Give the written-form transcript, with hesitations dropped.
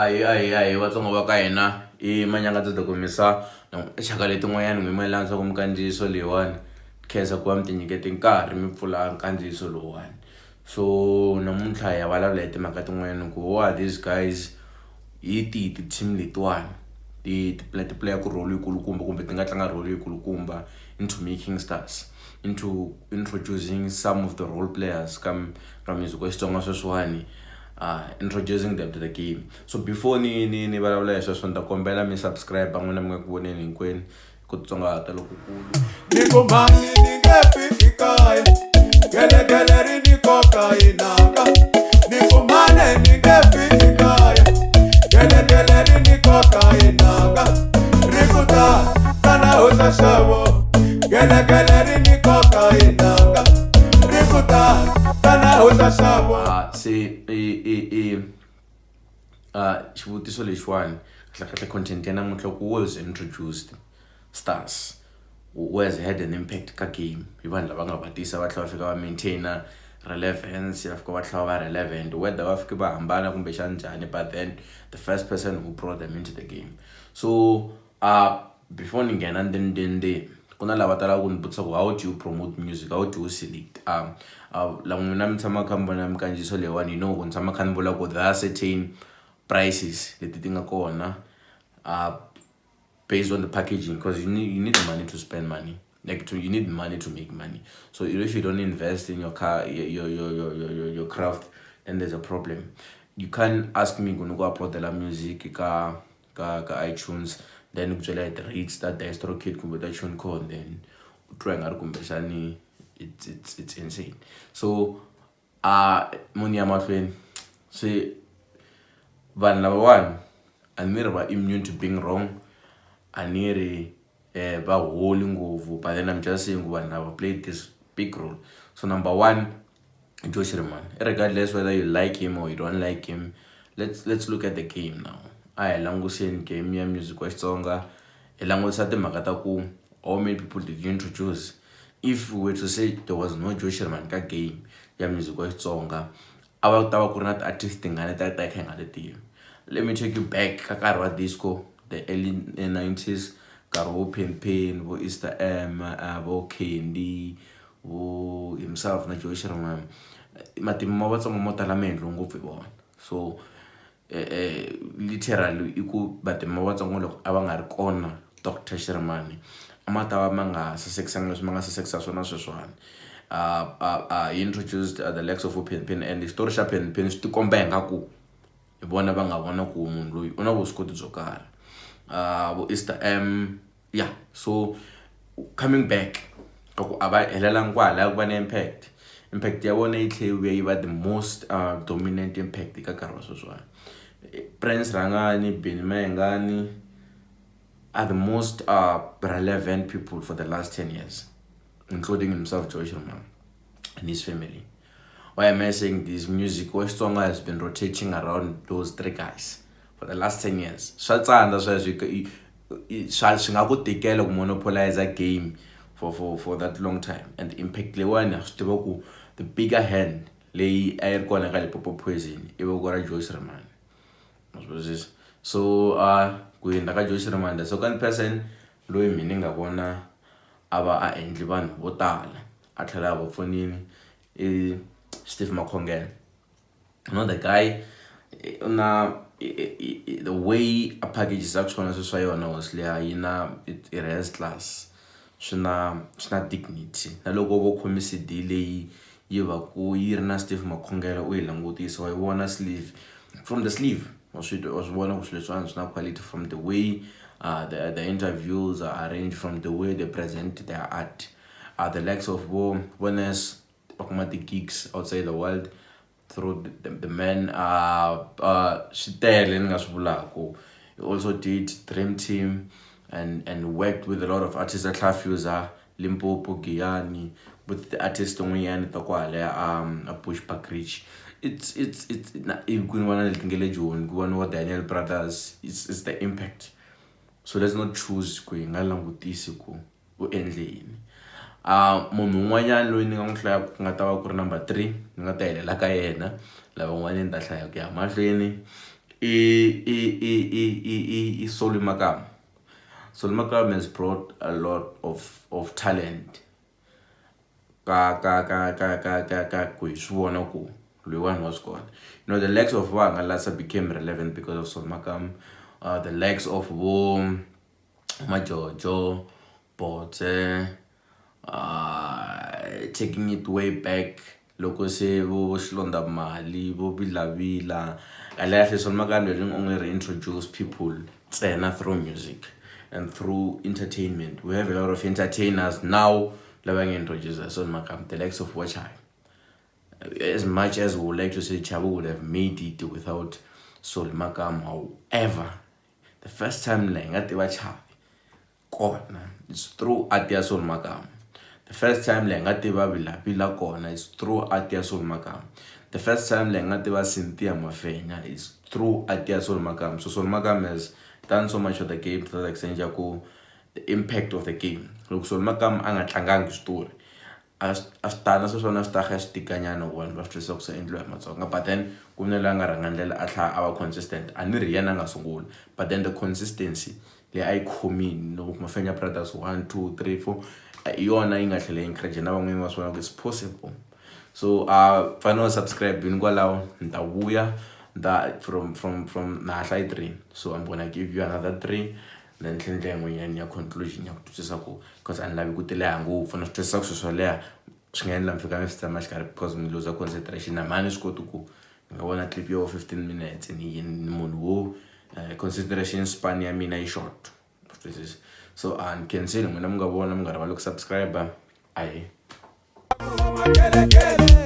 Ahee, Vatsonga va ka hina i Manyangatsi Dokomisa tinxaka letin'wanyani n'wi mayelana swa ku minkandziyiso leyiwani khensa ku va mi ti nyikete nkarhi mi pfula nkandziyiso lowuwani so namuntlha hi ya vulavula hi timhaka tin'wanyana ku who are these guys hi tihi ti-team letiwani ti ti play-aku role yikulukumba kumbe ti nga tlanga role yikulukumba into making stars into introducing some of the role players ka music wa Xitsonga sweswiwani introducing them to the game. So before ni vulavula hi sweswo, ni ta kombela mi subscribe n'wina mi nga ku voneni hinkwenu ku titsongahata lokukulu. Ni ku mhani ni nge fiki kaya, gelegele ri ni koka inanga. Ni ku mhani ni nge fiki kaya, gelegele ri ni koka inanga. Ri ku ta tana hoxa xavo, gelegele ri ni koka inanga. Ri ku ta tana hoxa xavo. Se i xivutiso lexiwani, kahle kahle content ya namuntlha, ku who has introduced stars, who has had an impact ka game, hi vanhu lava nga va tisa va tlhela va fika va maintaina relevance, va fika va tlhela va relevant, whether va fike va hambana kumbexana njhani, but then the first person who brought them into the game. So before ni nghena ndzeni ndzeni ndzeni, ku na lava talaka ku ni vutisa ku how do you promote music, how do you select. La n'wina mi tshama kha mi vona minkandziyiso leyiwani, you know ku ni tshama kha ni vula ku there are certain prices leti ti nga kona based on the packaging, because you need money to spend money, like to you need money to make money. So if you don't invest in your car, your craft, then there's a problem. You can't ask me ku ni ku uploadela music ka iTunes, then ku byela hi ti-rates ta DistroKid kumbe ta TuneCore, then u twa nga ri kumbexani it's insane. So munhu ya mahlweni se vanhu lavawani a ni ri va immune to being wrong, a ni ri va holy ngopfu, but then I'm just saying ku vanhu lava played this big role. So number one, Joe Shirimani. Regardless whether you like him or you don't like him, let's look at the game now. A hi languseni game ya music wa Xitsonga, hi langutisa timhaka ta ku how many people did you introduce. If we were to say there was no Joe Shirimani ka game ya music wa Xitsonga, a va ta va ku ri na ti-artist tingani ta ta hi kha hi nga ti tivi? Let me take you back ka nkarhi wa disco, the early 90s, nkarhi wo Penny Penny, vo Easter M, vo Candy, vo himself na Joe Shirimani. Matimu ma Vatsonga mo tala ma endliwe ngopfu hi vona. So literally i ku matimu ma Vatsonga loko a va nga ri kona Dr Shirimani, a ma ta va ma nga sasekisanga leswi ma nga sasekisa swona sweswiwani. He introduced the likes of Penny Penny, and xitori xa Penny Penny swi tikomba ingaku hi vona va nga vona ku munhu loyi u na vuswikoti byo karhi. Vo Easter M, yeah. So coming back ka ku a va helelangi kwalaya ku va na impact, impact ya vona yi tlhe yi vuya yi va the most dominant impact eka nkarhi wa sweswiwani. Prince Rhangani, Benny Mayengani are the most relevant people for the last 10 years, including himself, Joe Shirimani, and his family. Why am I saying this? Music wa Xitsonga has been rotating around those three guys for the last 10 years. Swa tsandza sweswo, swa swi nga ku tikela ku monopolize game for that long time. And impact leyiwani, ha swi tiva ku the bigger hand leyi a yi ri kona ka Limpopo Poison i voko ra Joe Shirimani. Ma swi twisisa? So ku hundza ka Joe Shirimani, the second person loyi mina ni nga vona a va a endli vanhu vo tala, a tlhela a va pfunile, i Steve Makhongela. You know the guy na the way a packages a swona swilo swa yona was liya yi na it has class, swi na dignity. Na loko vo khome CD leyi yi va ku yi ri na Steve Makhongela, u yi langutisa, wa yi vona sleeve, from the sleeve wa swi twa, wa swi vona ku swilo leswiwani swi na quality, from the way the interviews are arranged, from the way they present their art. The likes of vo Bones va kuma ti-gigs outside the world through the man. Swi tele ni nga swi vulaku. He also did Dream Team and worked with a lot of artists, a tlhela fusa Limpopo, Giyani with the artist tin'wanyani ta kwalaya a Bushbuckridge. It's i ku ni vona leti nge le Joni, ku voniwa Daniel Brothers. It's the impact. So let's not choose ku hi nga langutisi ku u endle yini. Munhu un'wanyana loyi ni nga n'wi hlaya ku nga ta va ku ri number three, ni nga ta helela ka yena, lavan'wana ni ta hlaya ku ya mahlweni, I i i i i i i Solly Makamu. Solly Makamu has brought a lot of talent ka ka ka ka ka ka ka ku hi swi vona ku loyiwani wa swi kota. The likes of vo Hangalasa became relevant because of Solly Makamu. The likes of vo Majojo, Botse, taking it way back loko se vo Xilondza Mali, vo Vilavila. Kahle kahle Solly Makamu didn't only reintroduce people ntsena through music and through entertainment. We have a lot of entertainers now lava nga introduce Solly Makamu, the likes of Wachavi. As much as we would like to say Chavi would have made it without Solly Makamu, however, the first time la hi nga tiva Chavi kona it's through art ya Solly Makamu. The first time la hi nga tiva Vilavila kona is through art ya Solly Makamu. The first time la hi nga tiva Cynthia Mafenya is through art ya Solly Makamu. So Solly Makamu has done so much for the game to the extent ya ku the impact of the game. Loko Solly Makamu a nga tlangangi switori a swi tala sweswiwani a swi ta kha swi tikanyana ku vanhu va swi twisisa ku se endliwa hi Matsonga, but then ku na loyi a nga rhanga ndlela a tlhela a va consistent. A ni ri hi yena a nga sungula, but then the consistency leyi a yi khomini loko Mafenya Brothers 1 2 3 4 hi yona yi nga tlhela yi encourage na van'wanyana va swi vona ku it's possible. So fanele u subscribe yini kwalaho ni ta vuya ni ta from na ha hlayi 3, so I'm gonna give you another 3, then tlhela ndlela yin'wanyana ya conclusion ya ku twisisa ku cause a ni lavi ku ti leha ngopfu. Na swi twisisa ku swilo swo leha swi nga endla mi fika mi swi tsema xikarhi because mi lose concentration. Na mhani ni swi koti ku ni nga vona clip yo 15 minutes ni ni munhu wo concentration span ya mina yi short, twisisa. So a ni khensile n'wina mi nga vona, mi nga rivali ku subscribe. Ahee. Makelekele.